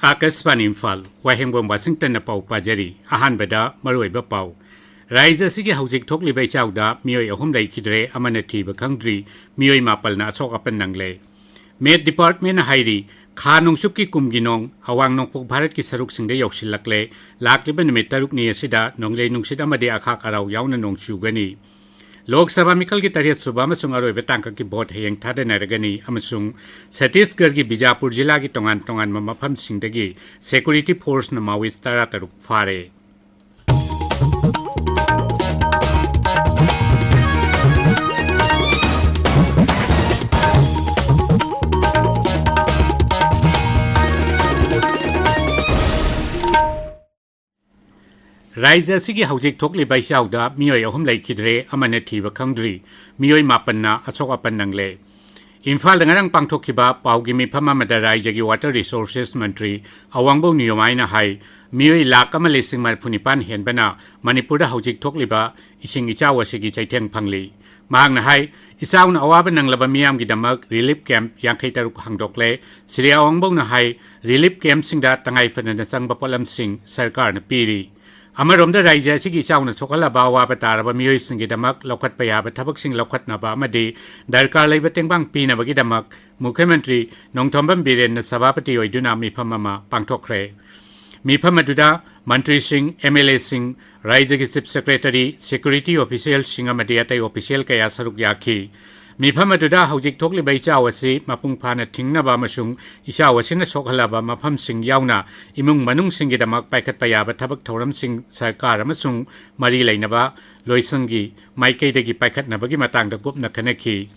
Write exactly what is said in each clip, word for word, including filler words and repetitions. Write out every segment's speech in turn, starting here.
ꯑꯥꯀꯥꯁꯕꯥꯅꯤ ꯏꯝꯐꯥꯜ, ꯋꯥꯍꯦꯡꯕꯝ ꯋꯥꯁꯤꯡꯇꯟꯅ ꯄꯥꯎ ꯄꯥꯖꯔꯤ꯫ ꯑꯍꯥꯟꯕꯗ ꯃꯔꯨꯑꯣꯏꯕ ꯄꯥꯎ꯫ ꯔꯥꯏꯖ꯭ꯌ ꯑꯁꯤꯒꯤ ꯍꯧꯖꯤꯛ ꯊꯣꯛꯂꯤꯕ ꯏꯆꯥꯎꯗ ꯃꯤꯑꯣꯏ ꯑꯍꯨꯝ ꯂꯩꯈꯤꯗ꯭ꯔꯦ, ꯑꯃꯅ ꯊꯤꯕ ꯈꯪꯗ꯭ꯔꯤ, ꯃꯤꯑꯣꯏ ꯃꯥꯄꯜꯅ ꯑꯁꯣꯛ ꯑꯄꯟ ꯅꯪꯂꯦ꯫ ꯃꯦꯠ ꯗꯤꯄꯥꯔꯠꯃꯦꯟꯅ ꯍꯥꯏꯔꯤ, ꯈꯥ ꯅꯣꯡꯆꯨꯞꯀꯤ ꯀꯨꯝꯒꯤ ꯅꯣꯡ ꯑꯋꯥꯡ ꯅꯣꯡꯄꯣꯛ ꯚꯥꯔꯠꯀꯤ ꯁꯔꯨꯛꯁꯤꯡꯗ ꯌꯧꯁꯤꯜꯂꯛꯂꯦ꯫ ꯂꯥꯛꯂꯤꯕ ꯅꯨꯃꯤꯠ ꯇꯔꯨꯛꯅꯤ ꯑꯁꯤꯗ ꯅꯣꯡꯂꯩ ꯅꯨꯡꯁꯤꯠ ꯑꯃꯗꯤ ꯑꯈꯥꯛ ꯑꯔꯥꯎ ꯌꯥꯎꯅ ꯅꯣꯡ ꯆꯨꯒꯅꯤ꯫ ꯂꯣꯛ ꯁꯚꯥ ꯃꯤꯈꯜꯒꯤ ꯇꯔꯦꯠ ꯁꯨꯕ ꯑꯃꯁꯨꯡ ꯑꯔꯣꯏꯕ ꯇꯥꯡꯀꯛꯀꯤ ꯚꯣꯠ ꯍꯌꯦꯡ ꯊꯥꯗꯅꯔꯒꯅꯤ ꯑꯃꯁꯨꯡ ꯁꯠꯇꯤꯁꯒꯔꯒꯤ ꯕꯤꯖꯥꯄꯨꯔ ꯖꯤꯂꯥꯒꯤ ꯇꯣꯉꯥꯟ ꯇꯣꯉꯥꯟꯕ ꯃꯐꯝꯁꯤꯡꯗꯒꯤ ꯁꯦꯀ꯭ꯌꯨꯔꯤꯇꯤ ꯐꯣꯔꯁꯅ ꯃꯥꯋꯤꯁ ꯇꯔꯥꯇꯔꯨꯛ ꯐꯥꯔꯦ꯫ ꯔꯥꯏꯖ꯭ꯌ ꯑꯁꯤꯒꯤ ꯍꯧꯖꯤꯛ ꯊꯣꯛꯂꯤꯕ ꯏꯆꯥꯎꯗ ꯃꯤꯑꯣꯏ ꯑꯍꯨꯝ ꯂꯩꯈꯤꯗ꯭ꯔꯦ, ꯑꯃꯅ ꯊꯤꯕ ꯈꯪꯗ꯭ꯔꯤ, ꯃꯤꯑꯣꯏ ꯃꯥꯄꯟꯅ ꯑꯁꯣꯛ ꯑꯄꯟ ꯅꯪꯂꯦ꯫ ꯏꯝꯐꯥꯜꯗ ꯉꯔꯥꯡ ꯄꯥꯡꯊꯣꯛꯈꯤꯕ ꯄꯥꯎꯒꯤ ꯃꯤꯐꯝ ꯑꯃꯗ ꯔꯥꯏꯖ꯭ꯌꯒꯤ ꯋꯥꯇꯔ ꯔꯤꯁꯣꯔꯁꯦꯁ ꯃꯟꯇ꯭ꯔꯤ ꯑꯋꯥꯡꯕꯧ ꯅꯤꯌꯣꯃꯥꯏꯅ ꯍꯥꯏ, ꯃꯤꯑꯣꯏ ꯂꯥꯈ ꯑꯃ ꯂꯤꯁꯤꯡ ꯃꯔꯤꯐꯨ ꯅꯤꯄꯥꯟ ꯍꯦꯟꯕꯅ ꯃꯅꯤꯄꯨꯔꯗ ꯍꯧꯖꯤꯛ ꯊꯣꯛꯂꯤꯕ ꯏꯁꯤꯡ ꯏꯆꯥꯎ ꯑꯁꯤꯒꯤ ꯆꯩꯊꯦꯡ ꯐꯪꯂꯤ꯫ ꯃꯍꯥꯛꯅ ꯍꯥꯏ, ꯏꯆꯥꯎꯅ ꯑꯋꯥꯕ ꯅꯪꯂꯕ ꯃꯤꯌꯥꯝꯒꯤꯗꯃꯛ ꯔꯤꯂꯤꯐ ꯀꯦꯝꯞ ꯌꯥꯡꯈꯩ ꯇꯔꯨꯛ ꯍꯥꯡꯗꯣꯛꯂꯦ꯫ ꯁ꯭ꯔꯤ ꯑꯋꯥꯡꯕꯧꯅ ꯍꯥꯏ, ꯔꯤꯂꯤꯐ ꯀꯦꯝꯞꯁꯤꯡꯗ ꯇꯉꯥꯏ ꯐꯗꯅ ꯆꯪꯕ ꯄꯣꯠꯂꯝꯁꯤꯡ ꯁꯔꯀꯥꯔꯅ ꯄꯤꯔꯤ꯫ ꯑꯃꯔꯣꯝꯗ ꯔꯥꯏꯖ꯭ꯌ ꯑꯁꯤꯒꯤ ꯏꯆꯥꯎꯅ ꯁꯣꯛꯍꯜꯂꯕ ꯑꯋꯥꯕ ꯇꯥꯔꯕ ꯃꯤꯑꯣꯏꯁꯤꯡꯒꯤꯗꯃꯛ ꯂꯧꯈꯠꯄ ꯌꯥꯕ ꯊꯕꯛꯁꯤꯡ ꯂꯧꯈꯠꯅꯕ ꯑꯃꯗꯤ ꯗꯔꯀꯥꯔ ꯂꯩꯕ ꯇꯦꯡꯕꯥꯡ ꯄꯤꯅꯕꯒꯤꯗꯃꯛ ꯃꯨꯈ꯭ꯌ ꯃꯟꯇ꯭ꯔꯤ ꯅꯣꯡꯊꯣꯝꯕꯝ ꯕꯤꯔꯦꯟꯅ ꯁꯚꯥꯄꯇꯤ ꯑꯣꯏꯗꯨꯅ ꯃꯤꯐꯝ ꯑꯃ ꯄꯥꯡꯊꯣꯛꯈ꯭ꯔꯦ꯫ ꯃꯤꯐꯝ ꯑꯗꯨꯗ ꯃꯟꯇ꯭ꯔꯤꯁꯤꯡ, ꯑꯦꯝ ꯑꯦꯜ ꯑꯦꯁꯤꯡ, ꯔꯥꯏꯖ꯭ꯌꯒꯤ ꯆꯤꯐ ꯁꯦꯀ꯭ꯔꯦꯇꯔꯤ, ꯁꯦꯀ꯭ꯌꯨꯔꯤꯇꯤ ꯑꯣꯐꯤꯁꯤꯌꯦꯜꯁꯤꯡ ꯑꯃꯗꯤ ꯑꯇꯩ ꯑꯣꯐꯤꯁꯤꯌꯦꯜ ꯀꯌꯥ ꯁꯔꯨꯛ ꯌꯥꯈꯤ꯫ ꯃꯤꯐꯝ ꯑꯗꯨꯗ ꯍꯧꯖꯤꯛ ꯊꯣꯛꯂꯤꯕ ꯏꯆꯥꯎ ꯑꯁꯤ ꯃꯄꯨꯡ ꯐꯥꯅ ꯊꯤꯡꯅꯕ ꯑꯃꯁꯨꯡ ꯏꯆꯥꯎ ꯑꯁꯤꯅ ꯁꯣꯛꯍꯜꯂꯕ ꯃꯐꯝꯁꯤꯡ ꯌꯥꯎꯅ ꯏꯃꯨꯡ ꯃꯅꯨꯡꯁꯤꯡꯒꯤꯗꯃꯛ ꯄꯥꯏꯈꯠꯄ ꯌꯥꯕ ꯊꯕꯛ ꯊꯧꯔꯝꯁꯤꯡ ꯁꯔꯀꯥꯔ ꯑꯃꯁꯨꯡ ꯃꯔꯤ ꯂꯩꯅꯕ ꯂꯣꯏꯁꯪꯒꯤ ꯃꯥꯏꯀꯩꯗꯒꯤ ꯄꯥꯏꯈꯠꯅꯕꯒꯤ ꯃꯇꯥꯡꯗ ꯀꯨꯞꯅ ꯈꯟꯅꯈꯤ꯫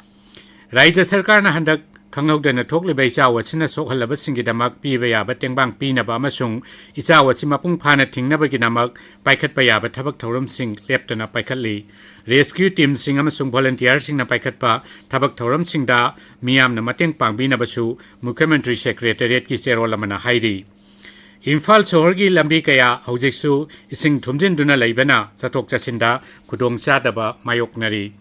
ꯔꯥꯏꯖ꯭ꯌ ꯁꯔꯀꯥꯔꯅ ꯍꯟꯗꯛ ꯈꯪꯍꯧꯗꯅ ꯊꯣꯛꯂꯤꯕ ꯏꯆꯥꯎ ꯑꯁꯤꯅ ꯁꯣꯛꯍꯜꯂꯕꯁꯤꯡꯒꯤꯗꯃꯛ ꯄꯤꯕ ꯌꯥꯕ ꯇꯦꯡꯕꯥꯡ ꯄꯤꯅꯕ ꯑꯃꯁꯨꯡ ꯏꯆꯥꯎ ꯑꯁꯤ ꯃꯄꯨꯡ ꯐꯥꯅ ꯊꯤꯡꯅꯕꯒꯤꯗꯃꯛ ꯄꯥꯏꯈꯠꯄ ꯌꯥꯕ ꯊꯕꯛ ꯊꯧꯔꯝꯁꯤꯡ ꯂꯦꯞꯇꯅ ꯄꯥꯏꯈꯠꯂꯤ꯫ ꯔꯦꯁꯀ꯭ꯌꯨ ꯇꯤꯝꯁꯤꯡ ꯑꯃꯁꯨꯡ ꯚꯣꯂꯨꯟꯇꯤꯌꯔꯁꯤꯡꯅ ꯄꯥꯏꯈꯠꯄ ꯊꯕꯛ ꯊꯧꯔꯝꯁꯤꯡꯗ ꯃꯤꯌꯥꯝꯅ ꯃꯇꯦꯡ ꯄꯥꯡꯕꯤꯅꯕꯁꯨ ꯃꯨꯈ꯭ꯌ ꯃꯟꯇ꯭ꯔꯤ ꯁꯦꯀ꯭ꯔꯦꯇꯔꯤꯌꯦꯠꯀꯤ ꯆꯦꯔꯣꯜ ꯑꯃꯅ ꯍꯥꯏꯔꯤ꯫ ꯏꯝꯐꯥꯜ ꯁꯍꯔꯒꯤ ꯂꯝꯕꯤ ꯀꯌꯥ ꯍꯧꯖꯤꯛꯁꯨ ꯏꯁꯤꯡ ꯊꯨꯝꯖꯤꯟꯗꯨꯅ ꯂꯩꯕꯅ ꯆꯠꯊꯣꯛ ꯆꯠꯁꯤꯟꯗ ꯈꯨꯗꯣꯡꯆꯥꯗꯕ ꯃꯥꯌꯣꯛꯅꯔꯤ꯫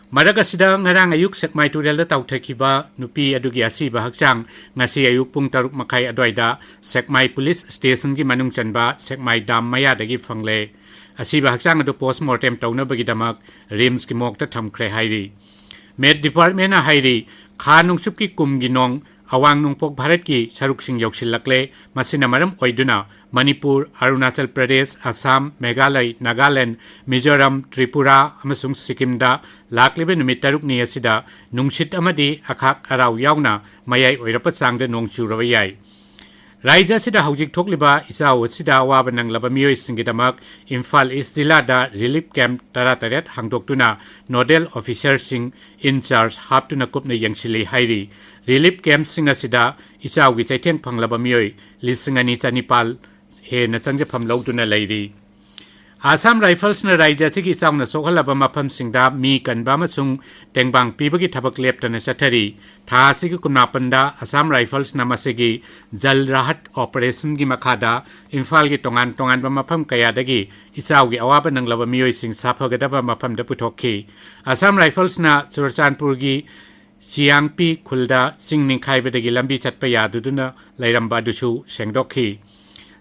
ꯃꯔꯛ ꯑꯁꯤꯗ, ꯉꯔꯥꯡ ꯑꯌꯨꯛ ꯁꯦꯛꯃꯥꯏ ꯇꯨꯔꯦꯜꯗ ꯇꯥꯎꯊꯈꯤꯕ ꯅꯨꯄꯤ ꯑꯗꯨꯒꯤ ꯑꯁꯤꯕ ꯍꯛꯆꯥꯡ ꯉꯁꯤ ꯑꯌꯨꯛ ꯄꯨꯡ ꯇꯔꯨꯛ ꯃꯈꯥꯏ ꯑꯗꯨꯋꯥꯏꯗ ꯁꯦꯛꯃꯥꯏ ꯄꯨꯂꯤꯁ ꯁ꯭ꯇꯦꯁꯟꯒꯤ ꯃꯅꯨꯡ ꯆꯟꯕ ꯁꯦꯛꯃꯥꯏ ꯗꯥꯝ ꯃꯌꯥꯗꯒꯤ ꯐꯪꯂꯦ꯫ ꯑꯁꯤꯕ ꯍꯛꯆꯥꯡ ꯑꯗꯨ ꯄꯣꯁꯃꯣꯔꯇꯦꯝ ꯇꯧꯅꯕꯒꯤꯗꯃꯛ ꯔꯤꯝꯁꯀꯤ ꯃꯣꯔꯒꯇ ꯊꯝꯈ꯭ꯔꯦ ꯍꯥꯏꯔꯤ꯫ ꯃꯦꯠ ꯗꯤꯄꯥꯔꯠꯃꯦꯟꯅ ꯍꯥꯏꯔꯤ, ꯈꯥ ꯅꯣꯡꯆꯨꯞꯀꯤ ꯀꯨꯝꯒꯤ ꯅꯣꯡ ꯑꯋꯥꯡ ꯅꯣꯡꯄꯣꯛ ꯚꯥꯔꯠꯀꯤ ꯁꯔꯨꯛꯁꯤꯡ ꯌꯧꯁꯤꯜꯂꯛꯂꯦ꯫ ꯃꯁꯤꯅ ꯃꯔꯝ ꯑꯣꯏꯗꯨꯅ ꯃꯅꯤꯄꯨꯔ, ꯑꯔꯨꯅꯥꯆꯜ ꯄ꯭ꯔꯗꯦꯁ, ꯑꯁꯥꯝ, ꯃꯦꯘꯥꯂꯌ, ꯅꯥꯒꯥꯂꯦꯟ, ꯃꯤꯖꯣꯔꯥꯝ, ꯇ꯭ꯔꯤꯄꯨꯔꯥ ꯑꯃꯁꯨꯡ ꯁꯤꯛꯀꯤꯝꯗ ꯂꯥꯛꯂꯤꯕ ꯅꯨꯃꯤꯠ ꯇꯔꯨꯛꯅꯤ ꯑꯁꯤꯗ ꯅꯨꯡꯁꯤꯠ ꯑꯃꯗꯤ ꯑꯈꯥꯛ ꯑꯔꯥꯎ ꯌꯥꯎꯅ ꯃꯌꯥꯏ ꯑꯣꯏꯔꯞꯄ ꯆꯥꯡꯗ ꯅꯣꯡ ꯆꯨꯔꯕ ꯌꯥꯏ꯫ ꯔꯥꯖ꯭ꯌ ꯑꯁꯤꯗ ꯍꯧꯖꯤꯛ ꯊꯣꯛꯂꯤꯕ ꯏꯆꯥꯎ ꯑꯁꯤꯗ ꯑꯋꯥꯕ ꯅꯪꯂꯕ ꯃꯤꯑꯣꯏꯁꯤꯡꯒꯤꯗꯃꯛ ꯏꯝꯐꯥꯜ ꯏꯁ ꯖꯤꯂꯥꯗ ꯔꯤꯂꯤꯐ ꯀꯦꯝꯞ ꯇꯔꯥꯇꯔꯦꯠ ꯍꯥꯡꯗꯣꯛꯇꯨꯅ ꯅꯣꯗꯦꯜ ꯑꯣꯐꯤꯁꯔꯁꯤꯡ ꯏꯟ ꯆꯥꯔꯖ ꯍꯥꯞꯇꯨꯅ ꯀꯨꯞꯅ ꯌꯦꯡꯁꯤꯜꯂꯤ ꯍꯥꯏꯔꯤ꯫ ꯔꯤꯂꯤꯐ ꯀꯦꯝꯞꯁꯤꯡ ꯑꯁꯤꯗ ꯏꯆꯥꯎꯒꯤ ꯆꯩꯊꯦꯡ ꯐꯪꯂꯕ ꯃꯤꯑꯣꯏ ꯂꯤꯁꯤꯡ ꯑꯅꯤ ꯆꯅꯤꯄꯥꯜ ꯍꯦꯟꯅ ꯆꯪꯖꯐꯝ ꯂꯧꯗꯨꯅ ꯂꯩꯔꯤ꯫ ꯑꯁꯥꯝ ꯔꯥꯏꯐꯜꯁꯅ ꯔꯥꯖ꯭ꯌ ꯑꯁꯤꯒꯤ ꯏꯆꯥꯎꯅ ꯁꯣꯛꯍꯜꯂꯕ ꯃꯐꯝꯁꯤꯡꯗ ꯃꯤ ꯀꯟꯕ ꯑꯃꯁꯨꯡ ꯇꯦꯡꯕꯥꯡ ꯄꯤꯕꯒꯤ ꯊꯕꯛ ꯂꯦꯞꯇꯅ ꯆꯠꯊꯔꯤ꯫ ꯊꯥ ꯑꯁꯤꯒꯤ ꯀꯨꯟꯃꯥꯄꯟꯗ ꯑꯁꯥꯝ ꯔꯥꯏꯐꯜꯁꯅ ꯃꯁꯤꯒꯤ ꯖꯜ ꯔꯥꯍꯠ ꯑꯣꯄꯔꯦꯁꯟꯒꯤ ꯃꯈꯥꯗ ꯏꯝꯐꯥꯜꯒꯤ ꯇꯣꯉꯥꯟ ꯇꯣꯉꯥꯟꯕ ꯃꯐꯝ ꯀꯌꯥꯗꯒꯤ ꯏꯆꯥꯎꯒꯤ ꯑꯋꯥꯕ ꯅꯪꯂꯕ ꯃꯤꯑꯣꯏꯁꯤꯡ ꯁꯥꯐꯒꯗꯕ ꯃꯐꯝꯗ ꯄꯨꯊꯣꯛꯈꯤ꯫ ꯑꯁꯥꯝ ꯔꯥꯏꯐꯜꯁꯅ ꯆꯨꯔꯆꯥꯟꯄꯨꯔꯒꯤ ꯆꯤꯌꯥꯡꯄꯤ ꯈꯨꯜꯗ ꯆꯤꯡ ꯅꯤꯡꯈꯥꯏꯕꯗꯒꯤ ꯂꯝꯕꯤ ꯆꯠꯄ ꯌꯥꯗꯗꯨꯅ ꯂꯩꯔꯝꯕ ꯑꯗꯨꯁꯨ ꯁꯦꯡꯗꯣꯛꯈꯤ꯫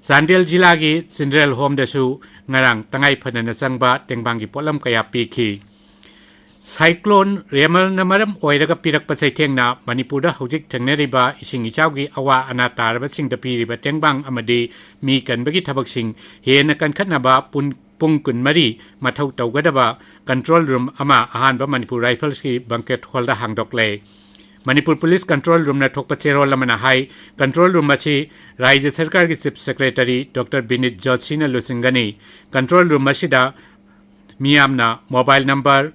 ꯆꯥꯟꯗꯦꯜ ꯖꯤꯂꯥꯒꯤ ꯆꯤꯟꯗ꯭ꯔꯦꯜ ꯍꯣꯝꯗꯁꯨ ꯉꯔꯥꯡ ꯇꯉꯥꯏ ꯐꯗꯅ ꯆꯪꯕ ꯇꯦꯡꯕꯥꯡꯒꯤ ꯄꯣꯠꯂꯝ ꯀꯌꯥ ꯄꯤꯈꯤ꯫ ꯁꯥꯏꯀ꯭ꯂꯣꯟ ꯔꯦꯃꯜꯅ ꯃꯔꯝ ꯑꯣꯏꯔꯒ ꯄꯤꯔꯛꯄ ꯆꯩꯊꯦꯡꯅ ꯃꯅꯤꯄꯨꯔꯗ ꯍꯧꯖꯤꯛ ꯊꯦꯡꯅꯔꯤꯕ ꯏꯁꯤꯡ ꯏꯆꯥꯎꯒꯤ ꯑꯋꯥ ꯑꯅꯥ ꯇꯥꯔꯕꯁꯤꯡꯗ ꯄꯤꯔꯤꯕ ꯇꯦꯡꯕꯥꯡ ꯑꯃꯗꯤ ꯃꯤ ꯀꯟꯕꯒꯤ ꯊꯕꯛꯁꯤꯡ ꯍꯦꯟꯅ ꯀꯟꯈꯠꯅꯕ ꯄꯨꯡ ꯀꯨꯟꯃꯔꯤ ꯃꯊꯧ ꯇꯧꯒꯗꯕ ꯀꯟꯇ꯭ꯔꯣꯜ ꯔꯨꯝ ꯑꯃ ꯑꯍꯥꯟꯕ ꯃꯅꯤꯄꯨꯔ ꯔꯥꯏꯐꯜꯁꯀꯤ ꯕꯪꯀꯦꯠ ꯍꯣꯜꯗ ꯍꯥꯡꯗꯣꯛꯂꯦ꯫ ꯃꯅꯤꯄꯨꯔ ꯄꯨꯂꯤꯁ ꯀꯟꯇ꯭ꯔꯣꯜ ꯔꯨꯝꯅ ꯊꯣꯛꯄ ꯆꯦꯔꯣꯜ ꯑꯃꯅ ꯍꯥꯏ, ꯀꯟꯇ꯭ꯔꯣꯜ ꯔꯨꯝ ꯑꯁꯤ ꯔꯥꯖ꯭ꯌ ꯁꯔꯀꯥꯔꯒꯤ ꯆꯤꯐ ꯁꯦꯀ꯭ꯔꯦꯇꯔꯤ ꯗꯣꯛꯇꯔ ꯕꯤꯅꯤꯠ ꯖꯣꯁꯤꯅ ꯂꯨꯆꯤꯡꯒꯅꯤ꯫ ꯀꯟꯇ꯭ꯔꯣꯜ ꯔꯨꯝ ꯑꯁꯤꯗ ꯃꯤꯌꯥꯝꯅ mobile number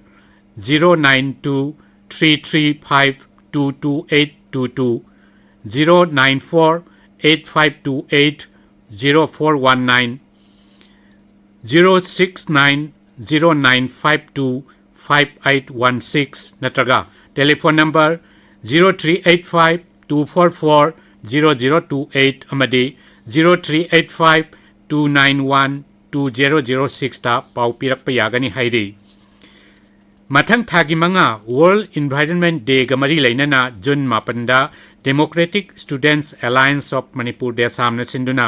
zero nine two three three five two two eight two two, zero nine four eight five two eight zero four one nine, zero six nine zero nine five two five eight one six ꯅꯠꯇ꯭ꯔꯒ telephone number zero three eight five two four four zero zero two eight ꯑꯃꯗꯤ zero three eight five two nine one two zero zero sixꯇ ꯄꯥꯎ ꯄꯤꯔꯛꯄ ꯌꯥꯒꯅꯤ ꯍꯥꯏꯔꯤ꯫ ꯃꯊꯪ ꯊꯥꯒꯤ ꯃꯉꯥ World Environment Day ꯒ ꯃꯔꯤ ꯂꯩꯅꯅ June ꯃꯥꯄꯟꯗ Democratic Students Alliance of Manipur ꯗꯦꯁꯥꯝꯅ ꯁꯤꯟꯗꯨꯅ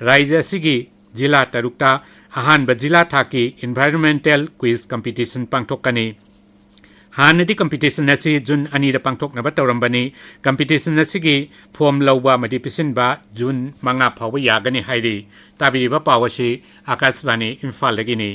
ꯔꯥꯖ꯭ꯌ ꯑꯁꯤꯒꯤ ꯖꯤꯂꯥ ꯇꯔꯨꯛꯇ ꯑꯍꯥꯟꯕ ꯖꯤꯂꯥ ꯊꯥꯛꯀꯤ Environmental Quiz Competition ꯄꯥꯡꯊꯣꯛꯀꯅꯤ꯫ ꯍꯥꯟꯅꯗꯤ competition ꯑꯁꯤ June ꯑꯅꯤꯗ ꯄꯥꯡꯊꯣꯛꯅꯕ ꯇꯧꯔꯝꯕꯅꯤ꯫ Competition ꯑꯁꯤꯒꯤ form ꯂꯧꯕ ꯑꯃꯗꯤ ꯄꯤꯁꯤꯟꯕ June ꯃꯉꯥ ꯐꯥꯎꯕ ꯌꯥꯒꯅꯤ ꯍꯥꯏꯔꯤ꯫ ꯇꯥꯕꯤꯔꯤꯕ ꯄꯥꯎ ꯑꯁꯤ ꯑꯥꯀꯥꯁꯕꯥꯅꯤ ꯏꯝꯐꯥꯜꯗꯒꯤꯅꯤ꯫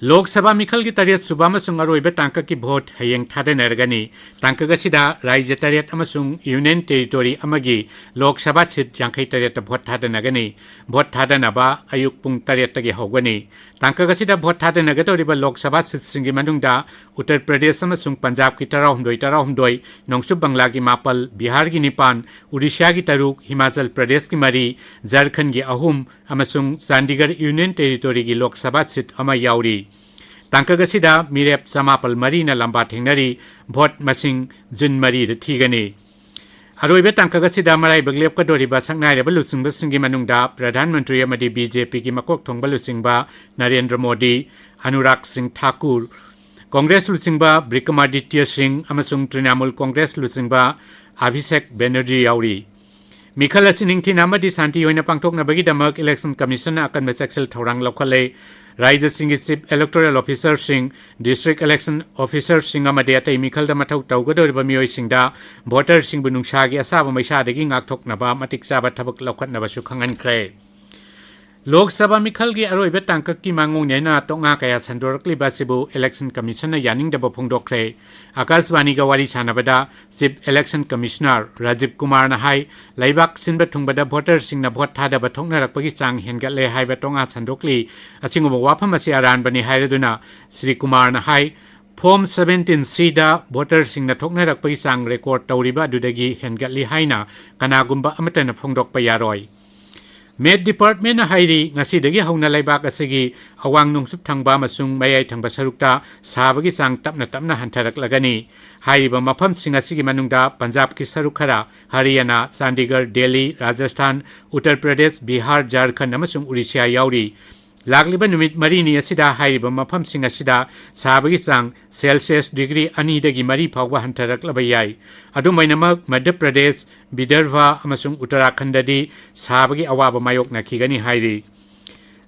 ꯂꯣꯛ ꯁꯚꯥ ꯃꯤꯈꯜꯒꯤ ꯇꯔꯦꯠ ꯁꯨꯕ ꯑꯃꯁꯨꯡ ꯑꯔꯣꯏꯕ ꯇꯥꯡꯀꯛꯀꯤ vote ꯍꯌꯦꯡ ꯊꯥꯗꯅꯔꯒꯅꯤ꯫ ꯇꯥꯡꯀꯛ ꯑꯁꯤꯗ ꯔꯥꯖ꯭ꯌ ꯇꯔꯦꯠ ꯑꯃꯁꯨꯡ Union Territory ꯑꯃꯒꯤ ꯂꯣꯛ ꯁꯚꯥ seat ꯌꯥꯡꯈꯩ ꯇꯔꯦꯠꯇ vote ꯊꯥꯗꯅꯒꯅꯤ꯫ Vote ꯊꯥꯗꯅꯕ ꯑꯌꯨꯛ ꯄꯨꯡ ꯇꯔꯦꯠꯇꯒꯤ ꯍꯧꯒꯅꯤ꯫ ꯇꯥꯡꯀꯛ ꯑꯁꯤꯗ vote ꯊꯥꯗꯅꯒꯗꯧꯔꯤꯕ ꯂꯣꯛ ꯁꯚꯥ seat ꯁꯤꯡꯒꯤ ꯃꯅꯨꯡꯗ ꯎꯠꯇꯔ ꯄ꯭ꯔꯗꯦꯁ ꯑꯃꯁꯨꯡ ꯄꯟꯖꯥꯕꯀꯤ ꯇꯔꯥꯍꯨꯝꯗꯣꯏ ꯇꯔꯥꯍꯨꯝꯗꯣꯏ, ꯅꯣꯡꯆꯨꯞ ꯕꯪꯂꯥꯒꯤ ꯃꯥꯄꯜ, ꯕꯤꯍꯥꯔꯒꯤ ꯅꯤꯄꯥꯟ, ꯎꯔꯤꯁ꯭ꯌꯥꯒꯤ ꯇꯔꯨꯛ, ꯍꯤꯃꯥꯆꯜ ꯄ꯭ꯔꯗꯦꯁꯀꯤ ꯃꯔꯤ, ꯖꯔꯈꯟꯒꯤ ꯑꯍꯨꯝ ꯑꯃꯁꯨꯡ ꯆꯥꯟꯗꯤꯒꯔ Union Territory ꯒꯤ ꯂꯣꯛ ꯁꯚꯥ seat ꯑꯃ ꯌꯥꯎꯔꯤ꯫ ꯇꯥꯡꯀꯛ ꯑꯁꯤꯗ ꯃꯤꯔꯦꯞ ꯆꯃꯥꯄꯜ ꯃꯔꯤꯅ ꯂꯝꯕꯥ ꯊꯦꯡꯅꯔꯤ꯫ Vote ꯃꯁꯤꯡ June ꯃꯔꯤꯗ ꯊꯤꯒꯅꯤ꯫ ꯑꯔꯣꯏꯕ ꯇꯥꯡꯀꯛ ꯑꯁꯤꯗ ꯃꯔꯥꯏꯕꯛ ꯂꯦꯞꯀꯗꯧꯔꯤꯕ ꯁꯛꯅꯥꯏꯔꯕ ꯂꯨꯆꯤꯡꯕꯁꯤꯡꯒꯤ ꯃꯅꯨꯡꯗ ꯄ꯭ꯔꯙꯥꯟ ꯃꯟꯇ꯭ꯔꯤ ꯑꯃꯗꯤ BJP ꯒꯤ ꯃꯀꯣꯛ ꯊꯣꯡꯕ ꯂꯨꯆꯤꯡꯕ ꯅꯔꯦꯟꯗ꯭ꯔ ꯃꯣꯗꯤ, ꯑꯅꯨꯔꯥꯒ ꯁꯤꯡ ꯊꯥꯀꯨꯔ, ꯀꯣꯡꯒ꯭ꯔꯦꯁ ꯂꯨꯆꯤꯡꯕ ꯕ꯭ꯔꯤꯀꯃꯥꯗꯤꯇ꯭ꯌ ꯁꯤꯡ ꯑꯃꯁꯨꯡ ꯇ꯭ꯔꯤꯅꯥꯃꯨꯜ ꯀꯣꯡꯒ꯭ꯔꯦꯁ ꯂꯨꯆꯤꯡꯕ ꯑꯚꯤꯁꯦꯛ ꯕꯦꯅꯔꯖꯤ ꯌꯥꯎꯔꯤ꯫ ꯃꯤꯈꯜ ꯑꯁꯤ ꯅꯤꯡꯊꯤꯅ ꯑꯃꯗꯤ ꯁꯥꯟꯇꯤ ꯑꯣꯏꯅ ꯄꯥꯡꯊꯣꯛꯅꯕꯒꯤꯗꯃꯛ Election Commission ꯅ ꯑꯀꯟꯕ ꯆꯦꯛꯁꯤꯜ ꯊꯧꯔꯥꯡ ꯂꯧꯈꯠꯂꯦ꯫ ꯔꯥꯖ꯭ꯌꯁꯤꯡꯒꯤ Chief Electoral Officer ꯁꯤꯡ, District Election Officer ꯁꯤꯡ ꯑꯃꯗꯤ ꯑꯇꯩ ꯃꯤꯈꯜꯗ ꯃꯊꯧ ꯇꯧꯒꯗꯧꯔꯤꯕ ꯃꯤꯑꯣꯏꯁꯤꯡꯗ voter ꯁꯤꯡꯕꯨ ꯅꯨꯡꯁꯥꯒꯤ ꯑꯁꯥꯕ ꯃꯩꯁꯥꯗꯒꯤ ꯉꯥꯛꯊꯣꯛꯅꯕ ꯃꯇꯤꯛ ꯆꯥꯕ ꯊꯕꯛ ꯂꯧꯈꯠꯅꯕꯁꯨ ꯈꯪꯍꯟꯈ꯭ꯔꯦ꯫ ꯂꯣꯛ ꯁꯚꯥ ꯃꯤꯈꯜꯒꯤ ꯑꯔꯣꯏꯕ ꯇꯥꯡꯀꯛꯀꯤ ꯃꯥꯡꯑꯣꯏꯅꯅ ꯇꯣꯛꯉꯥ ꯀꯌꯥ ꯁꯟꯗꯣꯔꯛꯂꯤꯕ ꯑꯁꯤꯕꯨ Election Commission ꯅ ꯌꯥꯅꯤꯡꯗꯕ ꯐꯣꯡꯗꯣꯛꯈ꯭ꯔꯦ꯫ ꯑꯥꯀꯥꯁꯕꯥꯅꯤꯒ ꯋꯥꯔꯤ ꯁꯥꯟꯅꯕꯗ Chief Election Commissioner ꯔꯥꯖꯤꯕ ꯀꯨꯃꯥꯔꯅ ꯍꯥꯏ, ꯂꯩꯕꯥꯛ ꯁꯤꯟꯕ ꯊꯨꯡꯕꯗ voter ꯁꯤꯡꯅ vote ꯊꯥꯗꯕ ꯊꯣꯛꯅꯔꯛꯄꯒꯤ ꯆꯥꯡ ꯍꯦꯟꯒꯠꯂꯦ ꯍꯥꯏꯕ ꯇꯣꯛꯉꯥ ꯁꯟꯗꯣꯛꯂꯤ꯫ ꯑꯁꯤꯒꯨꯝꯕ ꯋꯥꯐꯝ ꯑꯁꯤ ꯑꯔꯥꯟꯕꯅꯤ ꯍꯥꯏꯔꯗꯨꯅ ꯁ꯭ꯔꯤ ꯀꯨꯃꯥꯔꯅ ꯍꯥꯏ, Form seventeen C ꯗ voter ꯁꯤꯡꯅ ꯊꯣꯛꯅꯔꯛꯄꯒꯤ ꯆꯥꯡ record ꯇꯧꯔꯤꯕ ꯑꯗꯨꯗꯒꯤ ꯍꯦꯟꯒꯠꯂꯤ ꯍꯥꯏꯅ ꯀꯅꯥꯒꯨꯝꯕ ꯑꯃꯠꯇꯅ ꯐꯣꯡꯗꯣꯛꯄ ꯌꯥꯔꯣꯏ꯫ Met Department ꯅ ꯍꯥꯏꯔꯤ, ꯉꯁꯤꯗꯒꯤ ꯍꯧꯅ ꯂꯩꯕꯥꯛ ꯑꯁꯤꯒꯤ ꯑꯋꯥꯡ ꯅꯣꯡꯆꯨꯞ ꯊꯪꯕ ꯑꯃꯁꯨꯡ ꯃꯌꯥꯏ ꯊꯪꯕ ꯁꯔꯨꯛꯇ ꯁꯥꯕꯒꯤ ꯆꯥꯡ ꯇꯞꯅ ꯇꯞꯅ ꯍꯟꯊꯔꯛꯂꯒꯅꯤ꯫ ꯍꯥꯏꯔꯤꯕ ꯃꯐꯝꯁꯤꯡ ꯑꯁꯤꯒꯤ ꯃꯅꯨꯡꯗ ꯄꯟꯖꯥꯕꯀꯤ ꯁꯔꯨꯛ ꯈꯔ, ꯍꯔꯤꯌꯥꯅꯥ, ꯆꯥꯟꯗꯤꯒꯔ, ꯗꯦꯜꯂꯤ, ꯔꯥꯖꯁꯊꯥꯟ, ꯎꯠꯇꯔ ꯄ꯭ꯔꯗꯦꯁ, ꯕꯤꯍꯥꯔ, ꯖꯥꯔꯈꯟ ꯑꯃꯁꯨꯡ ꯎꯔꯤꯁ꯭ꯌꯥ ꯌꯥꯎꯔꯤ꯫ ꯂꯥꯛꯂꯤꯕ ꯅꯨꯃꯤꯠ ꯃꯔꯤꯅꯤ ꯑꯁꯤꯗ ꯍꯥꯏꯔꯤꯕ ꯃꯐꯝꯁꯤꯡ ꯑꯁꯤꯗ ꯁꯥꯕꯒꯤ ꯆꯥꯡ ꯁꯦꯜꯁꯤꯌꯁ ꯗꯤꯒ꯭ꯔꯤ ꯑꯅꯤꯗꯒꯤ ꯃꯔꯤ ꯐꯥꯎꯕ ꯍꯟꯊꯔꯛꯂꯕ ꯌꯥꯏ꯫ ꯑꯗꯨꯝ ꯑꯣꯏꯅꯃꯛ, ꯃꯙ꯭ꯌ ꯄ꯭ꯔꯗꯦꯁ, ꯕꯤꯗꯔꯚ ꯑꯃꯁꯨꯡ ꯎꯠꯇꯔꯥꯈꯟꯗꯗꯤ ꯁꯥꯕꯒꯤ ꯑꯋꯥꯕ ꯃꯥꯌꯣꯛꯅꯈꯤꯒꯅꯤ ꯍꯥꯏꯔꯤ꯫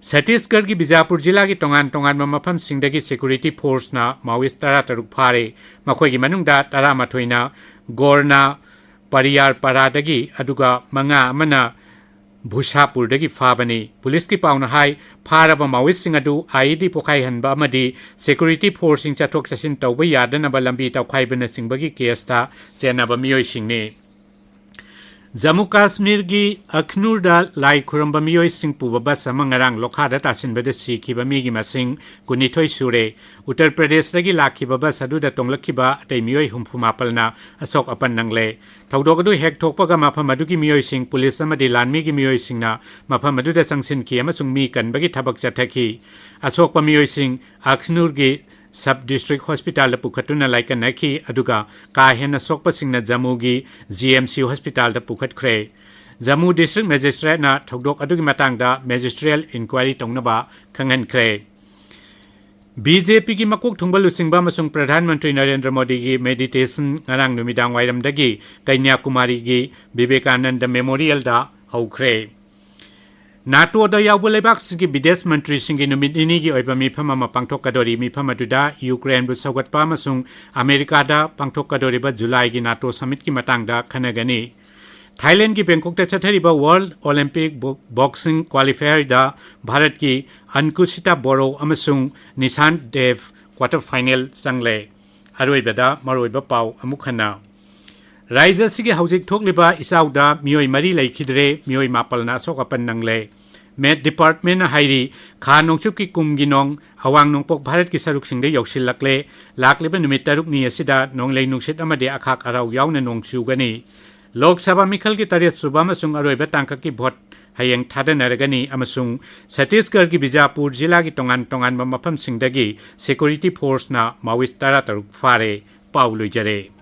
ꯁꯠꯇꯤꯁꯒꯔꯒꯤ ꯕꯤꯖꯥꯄꯨꯔ ꯖꯤꯂꯥꯒꯤ ꯇꯣꯉꯥꯟ ꯇꯣꯉꯥꯟꯕ ꯃꯐꯝꯁꯤꯡꯗꯒꯤ ꯁꯦꯀ꯭ꯌꯨꯔꯤꯇꯤ ꯐꯣꯔꯁꯅ ꯃꯥꯑꯣꯏꯁ ꯇꯔꯥꯇꯔꯨꯛ ꯐꯥꯔꯦ꯫ ꯃꯈꯣꯏꯒꯤ ꯃꯅꯨꯡꯗ ꯇꯔꯥꯃꯥꯊꯣꯏꯅ ꯒꯣꯔꯅ ꯄꯔꯤꯌꯥꯔ ꯄꯔꯥꯗꯒꯤ, ꯑꯗꯨꯒ ꯃꯉꯥ ꯑꯃꯅ ꯚꯨꯁꯥꯄꯨꯔꯗꯒꯤ ꯐꯥꯕꯅꯤ꯫ ꯄꯨꯂꯤꯁꯀꯤ ꯄꯥꯎꯅ ꯍꯥꯏ, ꯐꯥꯔꯕ ꯃꯥꯑꯣꯏꯁꯁꯤꯡ ꯑꯗꯨ IED ꯄꯣꯈꯥꯏꯍꯟꯕ ꯑꯃꯗꯤ ꯁꯦꯀ꯭ꯌꯨꯔꯤꯇꯤ ꯐꯣꯔꯁꯁꯤꯡ ꯆꯠꯊꯣꯛ ꯆꯠꯁꯤꯟ ꯇꯧꯕ ꯌꯥꯗꯅꯕ ꯂꯝꯕꯤ ꯇꯧꯈꯥꯏꯕꯅꯆꯤꯡꯕꯒꯤ ꯀꯦꯁꯇ ꯆꯦꯟꯅꯕ ꯃꯤꯑꯣꯏꯁꯤꯡꯅꯤ꯫ ꯖꯝꯃꯨ ꯀꯥꯁꯃꯤꯔꯒꯤ ꯑꯈꯅꯨꯔꯗ ꯂꯥꯏ ꯈꯨꯔꯨꯝꯕ ꯃꯤꯑꯣꯏꯁꯤꯡ ꯄꯨꯕ ꯕꯁ ꯑꯃ ꯉꯔꯥꯡ ꯂꯣꯈꯥꯗ ꯇꯥꯁꯤꯟꯕꯗ ꯁꯤꯈꯤꯕ ꯃꯤꯒꯤ ꯃꯁꯤꯡ ꯀꯨꯟꯅꯤꯊꯣꯏ ꯁꯨꯔꯦ꯫ ꯎꯠꯇꯔ ꯄ꯭ꯔꯗꯦꯁꯇꯒꯤ ꯂꯥꯛꯈꯤꯕ ꯕꯁ ꯑꯗꯨꯗ ꯇꯣꯡꯂꯛꯈꯤꯕ ꯑꯇꯩ ꯃꯤꯑꯣꯏ ꯍꯨꯝꯐꯨ ꯃꯥꯄꯜꯅ ꯑꯁꯣꯛ ꯑꯄꯟ ꯅꯪꯂꯦ꯫ ꯊꯧꯗꯣꯛ ꯑꯗꯨ ꯍꯦꯛ ꯊꯣꯛꯄꯒ ꯃꯐꯝ ꯑꯗꯨꯒꯤ ꯃꯤꯑꯣꯏꯁꯤꯡ, ꯄꯨꯂꯤꯁ ꯑꯃꯗꯤ ꯂꯥꯟꯃꯤꯒꯤ ꯃꯤꯑꯣꯏꯁꯤꯡꯅ ꯃꯐꯝ ꯑꯗꯨꯗ ꯆꯪꯁꯤꯟꯈꯤ ꯑꯃꯁꯨꯡ ꯃꯤ ꯀꯟꯕꯒꯤ ꯊꯕꯛ ꯆꯠꯊꯈꯤ꯫ ꯑꯁꯣꯛꯄ ꯃꯤꯑꯣꯏꯁꯤꯡ ꯑꯈꯅꯨꯔꯒꯤ ꯁꯕ ꯗꯤꯁꯇ꯭ꯔꯤꯛ ꯍꯣꯁꯄꯤꯇꯥꯜꯗ ꯄꯨꯈꯠꯇꯨꯅ ꯂꯥꯏꯀꯠꯅꯈꯤ, ꯑꯗꯨꯒ ꯀꯥ ꯍꯦꯟꯅ ꯁꯣꯛꯄꯁꯤꯡꯅ ꯖꯝꯃꯨꯒꯤ GMC ꯍꯣꯁꯄꯤꯇꯥꯜꯗ ꯄꯨꯈꯠꯈ꯭ꯔꯦ꯫ ꯖꯝꯃꯨ ꯗꯤꯁꯇ꯭ꯔꯤꯛ ꯃꯦꯖꯤꯁꯇ꯭ꯔꯦꯠꯅ ꯊꯧꯗꯣꯛ ꯑꯗꯨꯒꯤ ꯃꯇꯥꯡꯗ ꯃꯦꯖꯤꯁꯇ꯭ꯔꯤꯌꯦꯜ ꯏꯟꯀ꯭ꯋꯥꯏꯔꯤ ꯇꯧꯅꯕ ꯈꯪꯍꯟꯈ꯭ꯔꯦ꯫ BJPꯒꯤ ꯃꯀꯣꯛ ꯊꯣꯡꯕ ꯂꯨꯆꯤꯡꯕ ꯑꯃꯁꯨꯡ ꯄ꯭ꯔꯙꯥꯟ ꯃꯟꯇ꯭ꯔꯤ ꯅꯔꯦꯟꯗ꯭ꯔ ꯃꯣꯗꯤꯒꯤ ꯃꯦꯗꯤꯇꯦꯁꯟ ꯉꯔꯥꯡ ꯅꯨꯃꯤꯗꯥꯡ ꯋꯥꯏꯔꯝꯗꯒꯤ ꯀꯟꯌꯥꯀꯨꯃꯥꯔꯤꯒꯤ ꯕꯤꯕꯦꯀꯥꯅꯟꯗ ꯃꯦꯃꯣꯔꯤꯌꯦꯜꯗ ꯍꯧꯈ꯭ꯔꯦ꯫ ꯅꯥꯇꯣꯗ ꯌꯥꯎꯕ ꯂꯩꯕꯥꯛꯁꯤꯡꯒꯤ ꯕꯤꯗꯦꯁ ꯃꯟꯇ꯭ꯔꯤꯁꯤꯡꯒꯤ ꯅꯨꯃꯤꯠ ꯅꯤꯅꯤꯒꯤ ꯑꯣꯏꯕ ꯃꯤꯐꯝ ꯑꯃ ꯄꯥꯡꯊꯣꯛꯀꯗꯧꯔꯤ꯫ ꯃꯤꯐꯝ ꯑꯗꯨꯗ ꯌꯨꯀ꯭ꯔꯦꯟꯕꯨ ꯁꯧꯒꯠꯄ ꯑꯃꯁꯨꯡ ꯑꯃꯦꯔꯤꯀꯥꯗ ꯄꯥꯡꯊꯣꯛꯀꯗꯧꯔꯤꯕ ꯖꯨꯂꯥꯏꯒꯤ ꯅꯥꯇꯣ ꯁꯃꯤꯠꯀꯤ ꯃꯇꯥꯡꯗ ꯈꯟꯅꯒꯅꯤ꯫ ꯊꯥꯏꯂꯦꯟꯗꯒꯤ ꯕꯦꯡꯀꯣꯛꯇ ꯆꯠꯊꯔꯤꯕ ꯋꯥꯔꯜꯗ ꯑꯣꯂꯤꯝꯄꯤꯛ ꯕꯣ-, ꯕꯣꯛꯁꯤꯡ ꯀ꯭ꯋꯥꯂꯤꯐꯥꯌꯔꯗ ꯚꯥꯔꯠꯀꯤ ꯑꯟꯀꯨꯁꯤꯇꯥ ꯕꯣꯔꯣ ꯑꯃꯁꯨꯡ ꯅꯤꯁꯥꯟ ꯗꯦꯕ ꯀ꯭ꯋꯥꯇꯔ ꯐꯥꯏꯅꯦꯜ ꯆꯪꯂꯦ꯫ ꯑꯔꯣꯏꯕꯗ ꯃꯔꯨꯑꯣꯏꯕ ꯄꯥꯎ ꯑꯃꯨꯛ ꯍꯟꯅ꯫ ꯔꯥꯏꯖ꯭ꯌ ꯑꯁꯤꯒꯤ ꯍꯧꯖꯤꯛ ꯊꯣꯛꯂꯤꯕ ꯏꯆꯥꯎꯗ ꯃꯤꯑꯣꯏ ꯃꯔꯤ ꯂꯩꯈꯤꯗ꯭ꯔꯦ, ꯃꯤꯑꯣꯏ ꯃꯥꯄꯜꯅ ꯑꯁꯣꯛ ꯑꯄꯟ ꯅꯪꯂꯦ꯫ ꯃꯦꯠ ꯗꯤꯄꯥꯔꯠꯃꯦꯟꯅ ꯍꯥꯏꯔꯤ, ꯈꯥ ꯅꯣꯡꯆꯨꯞꯀꯤ ꯀꯨꯝꯒꯤ ꯅꯣꯡ ꯑꯋꯥꯡ ꯅꯣꯡꯄꯣꯛ ꯚꯥꯔꯠꯀꯤ ꯁꯔꯨꯛꯁꯤꯡꯗ ꯌꯧꯁꯤꯜꯂꯛꯂꯦ꯫ ꯂꯥꯛꯂꯤꯕ ꯅꯨꯃꯤꯠ ꯇꯔꯨꯛꯅꯤ ꯑꯁꯤꯗ ꯅꯣꯡꯂꯩ ꯅꯨꯡꯁꯤꯠ ꯑꯃꯗꯤ ꯑꯈꯥꯛ ꯑꯔꯥꯎ ꯌꯥꯎꯅ ꯅꯣꯡ ꯆꯨꯒꯅꯤ꯫ ꯂꯣꯛ ꯁꯚꯥ ꯃꯤꯈꯜꯒꯤ ꯇꯔꯦꯠ ꯁꯨꯕ ꯑꯃꯁꯨꯡ ꯑꯔꯣꯏꯕ ꯇꯥꯡꯀꯛꯀꯤ ꯚꯣꯠ ꯍꯌꯦꯡ ꯊꯥꯗꯅꯔꯒꯅꯤ ꯑꯃꯁꯨꯡ ꯁꯠꯇꯤꯁꯒꯔꯒꯤ ꯕꯤꯖꯥꯄꯨꯔ ꯖꯤꯂꯥꯒꯤ ꯇꯣꯉꯥꯟ ꯇꯣꯉꯥꯟꯕ ꯃꯐꯝꯁꯤꯡꯗꯒꯤ ꯁꯦꯀ꯭ꯌꯨꯔꯤꯇꯤ ꯐꯣꯔꯁꯅ ꯃꯥꯑꯣꯏꯁ ꯇꯔꯥꯇꯔꯨꯛ ꯐꯥꯔꯦ꯫ ꯄꯥꯎ ꯂꯣꯏꯖꯔꯦ꯫